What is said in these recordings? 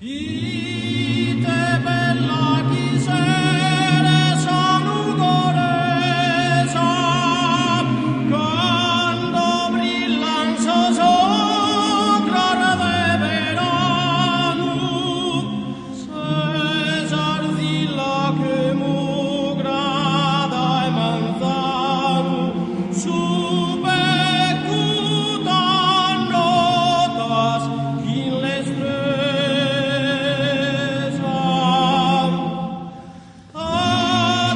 Ite bella chi ses sa nugoresa cando brillan sos ocros de beranu ses arzilla che mugra dae manzanu su beccu t'annotas chin lestresa. A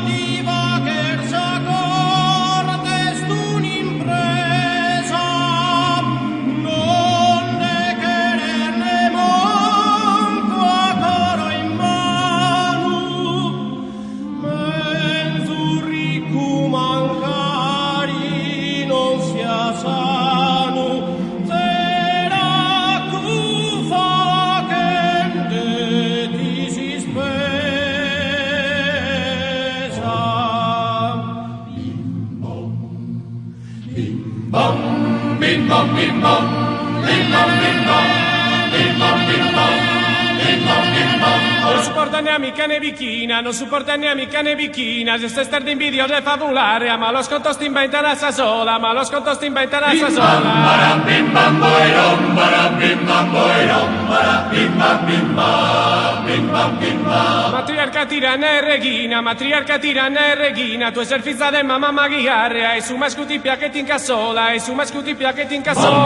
ti fagher sa corte est un'impresa, non nde cheret nemmancu a coro in manu, menzus riccu mancari non sias sanu. Tzeracu faghende-ti s'ispesa. Bim bom, bim bom, bim bom bim bom, bim bom bim bom, bim bom bim bom, bim bom bim bom. Non suporta ne amica ne bichina, non suporta ne amica ne bichina, si ses tarda invidiosa e favulare, a malos contos t'imbentan a sa sola, a malos contos t'imbentan a sa sola. Matriarca tiranna e reghina, matriarca tiranna e reghina, tue ses fiza de mama maghiarrea e su mascu ti piaghet in cassola, e su mascu ti piaghet in cassola.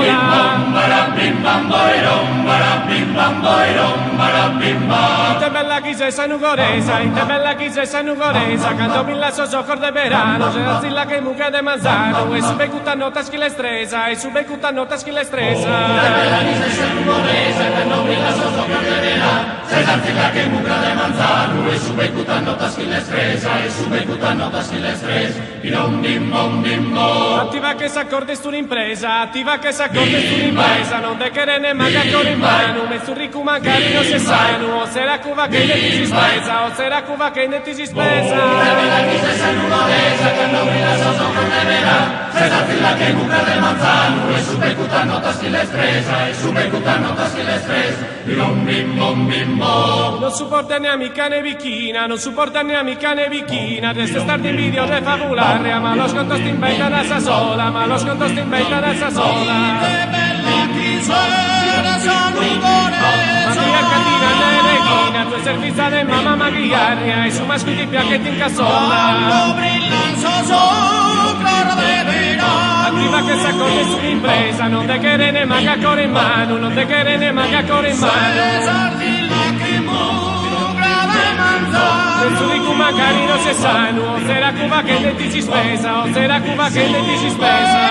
Ite bella chi ses sa nugoresa, ite bella chi ses sa nugoresa, cando brillan sos ojos de beranu, ses arzilla che muga de manzanu, e su beccu t'annotas chin lestresa, e su beccu t'annotas chin lestresa. Ite bella chi ses sa nugoresa, cando brillan sos ojos de beranu, ses arzilla che muga de manzanu, e su beccu t'annotas chin lestresa, e su beccu t'annotas chin lestresa, bidom bim bom bim bom. A ti fagher sa corte est un'impresa, a ti fagher sa corte est un'impresa, non nde cheret nemmancu a coro in manu, menzus riccu mancari non ses sanu, o tzeracu faghende ti s'ispesa, o tzeracu faghende ti s'ispesa. Ite bella chi ses sa nugoresa, cando brillan sos ojos de beranu, ses arzilla che muga de manzanu, e su beccu t'annotas chin lestresa, e su beccu t'annotas chin lestresa, bidom bim bom bim bom. Non suporta ne amica ne bichina, non suporta ne amica ne bichina, de s'estate invidiosa e favulare, a malos contos t'imbentan a sa sola, a malos contos t'imbentan a sa sola. Ite bella chi ses sa nugoresa. Matriarca tiranna e reghina, tue ses fiza de mama maghiarria, e su mascu ti piaghet in cassola. Cando brillan sos ocros de beranu. A ti fagher sa corte est un'impresa, non nde cheret nemmancu a coro in manu, non nde cheret nemmancu a coro in manu. Ses arzilla che mugra de manzanu. Menzus riccu mancari non ses sanu, o tzeracu faghende ti s'ispesa, o tzeracu faghende ti s'ispesa.